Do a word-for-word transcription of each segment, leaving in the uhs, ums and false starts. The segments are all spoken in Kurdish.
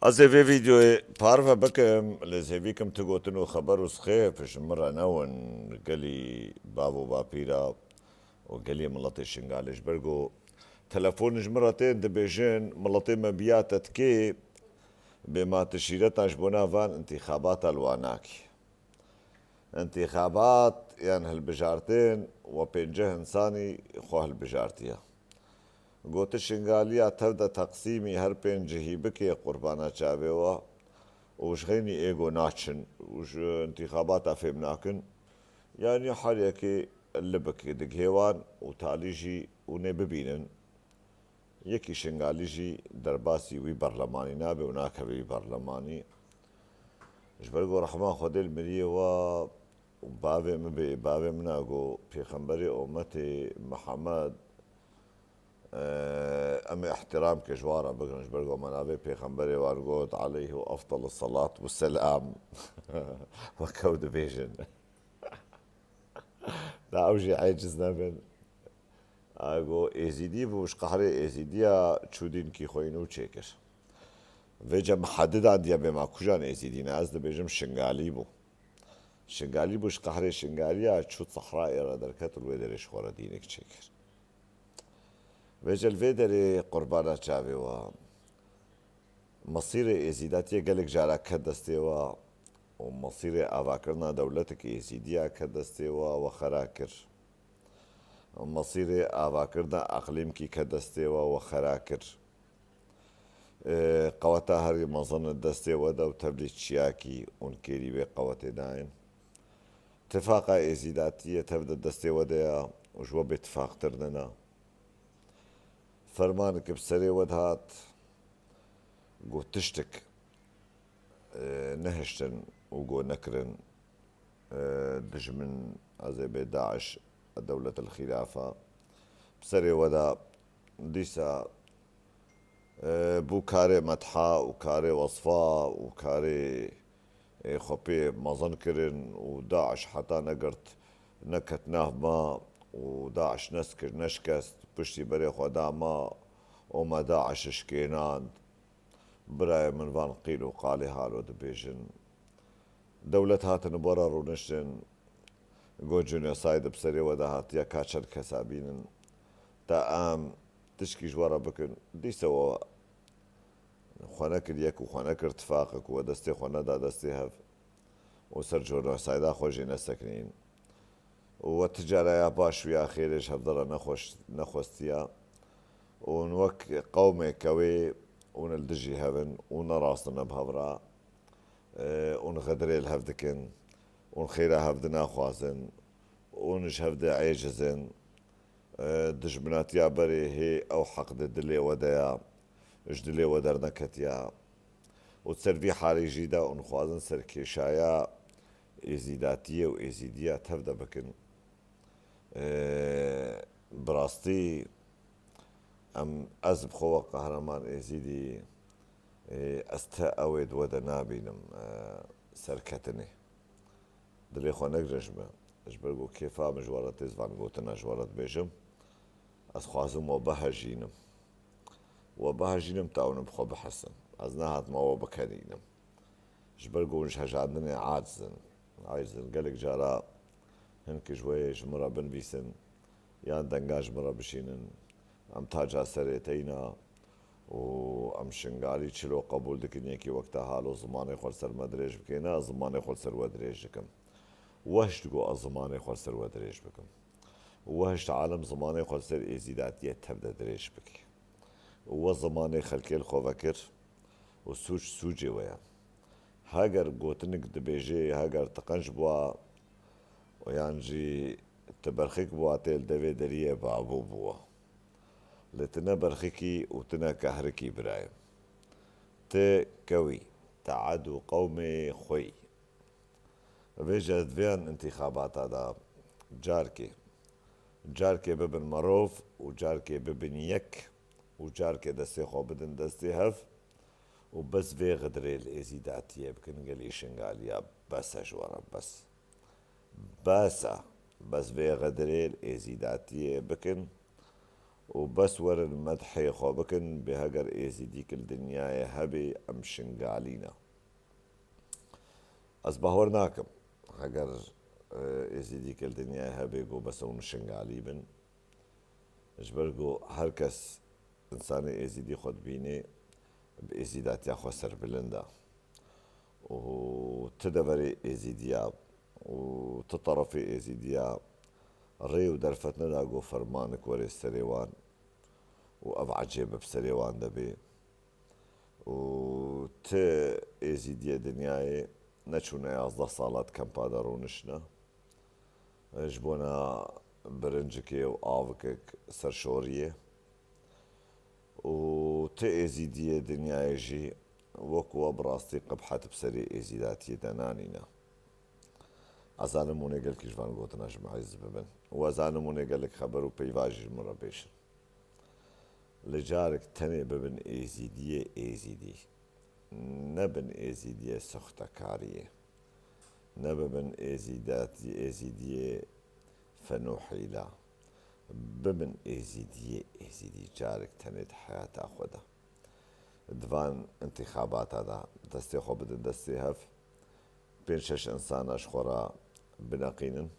Ez ê vê vîdeoyê parve bikim, lê ez hêvî kim ti gotin û xeber û sixêf ji min re newin, gelî bav û bapîra û gelî miletê Şingalê. Ji ber ku telefon ji min re tên dibêjin, miletê me biya te tikê, bê ma ti şîretan ji bona van întîxabata li wan nakî. Întîxabat yan hilbijartin we pênceh însanî xwe hilbijartiye. Gotiş Şingaliya tev de teqsîmî her pênc cihî bikê qurbana çavê we û ji xeynî êgo naçin û ji întîxabata fêm nakin. Yanî her yekê li bikê digihê wan û talî jî hûn ê bibînin. Yekî Şingalî jî derbasî wî berlemanî nabe û nakeve wî berlemanî. Ji ber ku rehma Xwedê li miriyê we û bavê min bê, bavê min a got, Pêxemberê Ometê Mihemed, e, em ê ihtiram ke ji wan re bigirin, ji ber ku me navê Pêxemberê wan got, aleyhi efdalu selat û selam. Wek ew dibêjin. Da ew jî eciz nebin. A got, Êzîdî bû, ji qehrê Êzîdiya çû dînkî xwe yî nû çêkir. Vêce mihedidan diye bê ma kujan Êzîdî ne, ez dibêjim Şingalî bû. Şingalî bû, ji qehrê Şingaliya çû sehrayê re derket û li wê derê ji xwe re dînik çêkir. Vêce li vê derê qurbana çavê we. Mesîrê Êzîdatiyê gelek cara ket destê we û mesîrê avakirina dewletek Êzîdiya ket destê we, we xera kir. Mesîrê avakirina eqlîmkî ket destê we, we xera kir. Ê, qeweta herî mezin li destê we de û tevlî çiyakî hûn kêrî wê qewetê dayên. Tifaqa Êzîdatiyê tev de destê we de ya û ji we bêtifaqtir nina. Fermanek bi serê we dihat, got tiştek, e, nehiştin û got nekirin, e, dijmin, ez ê bê DAIŞ, Dewletil Xîlafa, bi serê we de dîsa, e, bû karê metha û karê wesfa û karê, e, xwe pê mezin kirin û DAIŞ heta negirt, neket nav me û DAIŞ nest kir, neşkest, piştî berê xwe da me û me DAIŞ şikênand. Birayê min van qîl û qalê halo dibêjin. Dewlet hatin bi we re rûniştin, got, Genocide bi serê we de hatiye, ka çend kesa bînin. Te em tişkî ji we re bikin. Dîsa we xwe nekir yek û xwe nekir tifaqek û we destê xwe neda destê hev û ser genocide xwe jê nesekinîn. Û we ti cara ya baş û ya xêrê ji hevde re nexweş-, nexwestiya. Û hûn wek qewmê kewê hûn li dijî hev in û ne rast in bi hev re. E, hûn xedirê li hev dikin. Hûn xêra hev di naxwazin. Hûn ji hev de êciz in. E, dijminatiya berê hê ew heq di dilê we de ya. Ji dilê we derneketiya. Û ser vî halê jî de hûn xwazin serkêşaya Êzîdatiyê û Êzîdiya tev de bikin. Ê, bi rastî em, ez bi xwe wek Qehreman Êzîdî, ê, ez ti ewê di we de nabînim, e, serketinê. Dilê xwe negire ji me. Ji ber ku kêfa min ji we re tê, ez van gotina ji we re dibêjim. Ez xwazim we bihejînim. We bihejînim ta hûn bi xwe bihesin. Ez nehatime we bikenînim. Ji ber ku hûn ji hejandinê aciz in. Aciz in. Gelek cara hinek ji wê ji min re binivîsin, yan denga ji min re bişînin. Em taca serê te yî ne û em Şingalî çilo qebûl dikin, yekî wek te halo zimanê xwe li ser me dirêj bike. Ne, ez zimanê xwe li ser we dirêj dikim. We hişt got ez zimanê xwe li ser we dirêj bikim. We hişt alem zimanê xwe li ser Êzîdatiyê tev de dirêj bike. We zimanê xelkê li xwe vekir û sûc sûcê we ye. Heger gotinik dibêje, heger tiqenc bûa, û yan jî ti berxik bûa, tê li devê deriyê babû bûa. Lê ti ne berxikî û ti ne kehrikî, birayê. Ti kewî, ti ed û qewmê xwe yî. Vêce di vê intîxabata de carkê, carkê bibin merov û carkê bibin yek û carkê destê xwe bidin destê hev û bes vê xidirê li Êzîdatiyê bikin, gelî Şingaliya bes e ji we re, bes. Bes e. Bes vê xidirê li Êzîdatiyê bikin û bes werin medhê xwe bikin, bê heger êzîdîk li dinyayê hebê, em Şingalî ne. Ez bawer nakim, heger, e, êzîdîk li dinyayê hebê ku bes hûn Şingalî bin. Ji ber ku her kes însanê êzîdî xwe dibînê, bi êzîdatiya xwe serbilind e. Û ti deverê êzîdiya û ti terefê êzîdiya rê û derfet neda ku fermanik were serê wan û ev ecêb bi serê wan de bê. Û ti êzîdiyê dinyayê neçûne yazdeh sala di kempa de rûniştine. Ji bona birincikê û avikek serşoriyê. Û ti êzîdiyê dinyayê jî wek we bi rastî qibhet bi serê êzîdatiyê de nanîne. Ez zanim hûn ê gelkî ji van gotina ji min hez bibin. Û ez zanim hûn ê gelek xeber û peyva jî ji min re bêjin. Li carek tenê bibin êzîdiyê êzîdî. Nebin êzîdiyê soxtekariyê. Nebibin êzîdatî-, êzîdiyê fenûhîla. Bibin êzîdiyê êzîdî carek tenê di heyata xwe de. Di van întîxabata de destê xwe bidin destê hev. Pênc şeş însana ji xwe re bineqînin.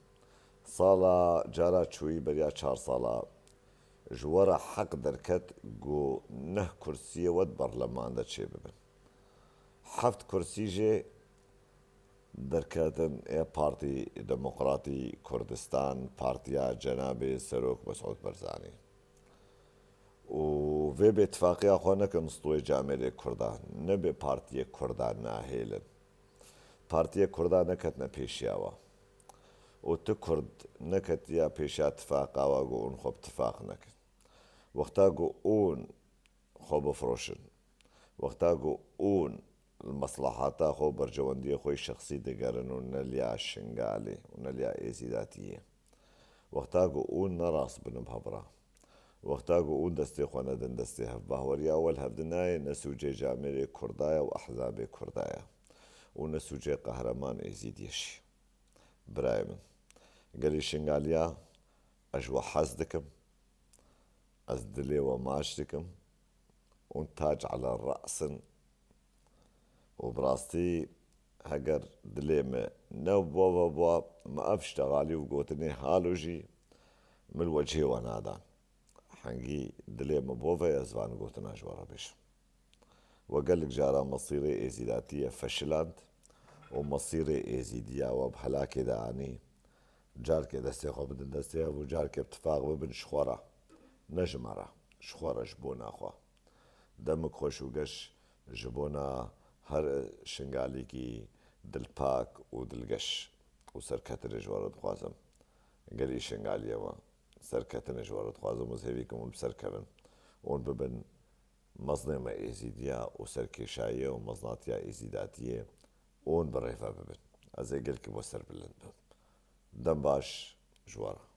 Sala cara çûyî beriya çar sala ji we re heq derket ku neh kursiyê we di berleman de çêbibin. Heft kursî jê derketin ê Partî Demokratî Kurdistan, partiya cenabê Serok Mesûd Barzanî. Û vê bêtifaqiya xwe nekin stûyê camêrê Kurda, ne bê partiyê Kurda nahêlin. Partiyê Kurda neketine pêşiya we. Û ti Kurd neketiya pêşiya tifaqa we ku hûn xwe bi tifaq nekin. Wexta ku hûn xwe bifroşin, wexta ku hûn li meslahata xwe û berjewendiyê xwe yê şexsî digerin û ne liya Şingalê û ne liya Êzîdatiyê, wexta ku hûn ne rast bin bi hev re, wexta ku hûn destê xwe nedin destê hev, bahweriya we li hev dinayê, ne sûcê camêrê Kurda ye û ehzabê Kurda ye û ne sûcê qehreman Êzîdiyê jî. Birayê min, gelê Şingaliya, ez ji we hez dikim, ez dilê we maç dikim, hûn tac ala re'sin û bi rastî heger dilê me ne bo ve bo, me ev ştexalî û gotinê halo jî min li wecihê we nadan. Hengî dilê me bo ve ez van gotina ji we re bêjim. We gelek cara mesîrê êzîdatiyê feşiland û mesîrê êzîdiya we bi helakê de anî. Carkê destê xwe bidin destê hev û carkê bi tifaq bibin ji xwe re. Ne ji me re, ji xwe re, ji bona xwe. Demik xweş û geş ji bona her Şingalîkî dilpak û dilgeş û serketinê ji we re dixwazim. Gelî Şingaliyê me, serketinê ji we re dixwazim û ez hêvî kim hûn bi ser kevin. Hûn bibin mezinê me êzîdiya û serkêşayiyê û mezinatiya êzîdatiyê û hûn bi rêve bibin. Ez ê gelkî bo serbilind bim. Dem baş ji we re.